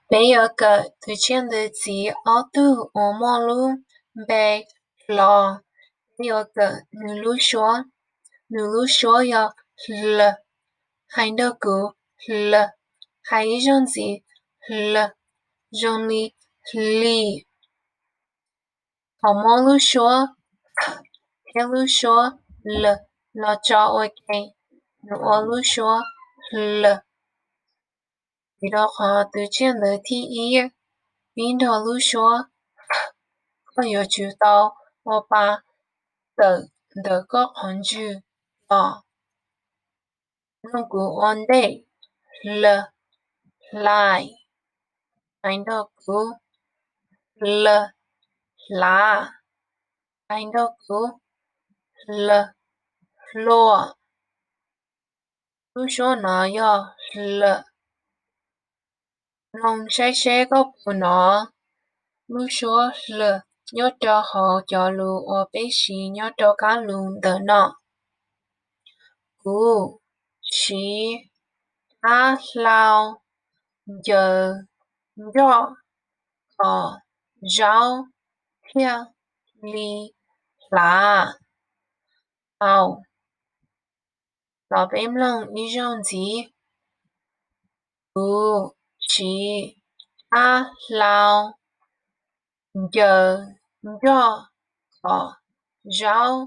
Peb yuav kawm tus tsiaj ntawv txiv ob tug uas muaj lub npe los. Peb yuav kawm nws lub suab. Nws lub suab yog hl, hais nrog kuv hl, hais ib zaug ntxiv hl, zoo li hli. Thaum muab lub suab thiab lub suab l los tso ua ke, nws ua lub suab hl. Vim rau qhov tus tsiaj ntawv thib ib pib nrog lub suab, koj yuav tsum tau ua pa tawm ntawm koj qhov ntswg los. Mloog kuv ua ntej, hl, hlais. Hais nrog kuv, hl, hlav. Hais nrog kuv, hl, hluas. Lub suab no yog hl. Mloog saib seb koj puas hnov lub suab hl nyob rau hauv cov lus uas peb siv nyob rau kab lus ntawm no. Kuv siv ab hlau ncaws nroj kom zaub thiaj li hlav tau. Los peb mloog ib zaug ntxiv. Kuv siv ab hlau ncaws nroj kom zaub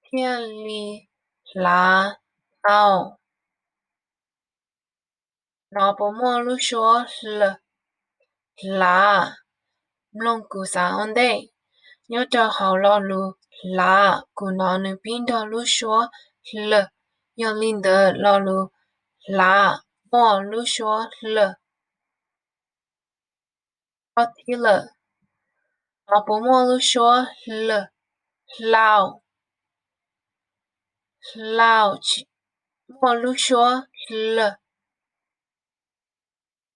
thiaj li hlav tau. Hnov puas muaj lub suab hl? Hlav. Mloog kuv xav ua ntej. Nyob rau hauv lo lus hlav, kuv hnov nws pib nrog lub suab hl. Yog li ntawd lo lus hlav muaj lub suab hl. Qhov thib lawm, hnov puas muaj lub suab hl? Hlau. Hlau tsis muaj lub suab hl.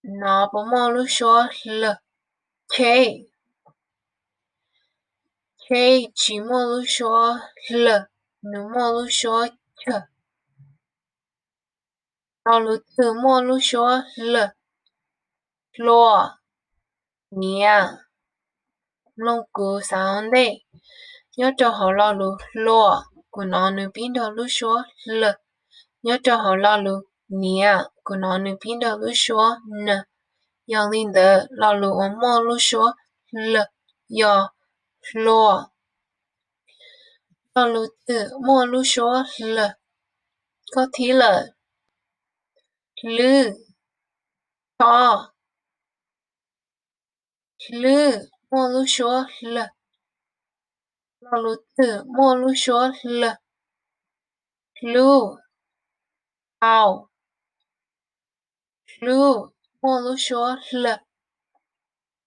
Hnov puas muaj lub suab hl? Cheb. Cheb tsis muaj lub suab hl, nws muaj lub suab ch. Lo lus twg muaj lub suab hl? Hluas, niam. Mloog kuv xav ua ntej. Nyob rau hauv lo lus hluas, kuv hnov nws pib nrog lub suab hl. Nyob rau hauv lo lus niam, kuv hnov nws pib nrog lub suab n. Yog li ntawd lo lus uas muaj lub suab hl yog hluas. Lo lus twg muaj lub suab hl? Qhov thib lawm, hlwb, chob. Hlwb muaj lub suab hl. Lo lus twg muaj lub suab hl? Hlub, hau. Hlub muaj lub suab hl.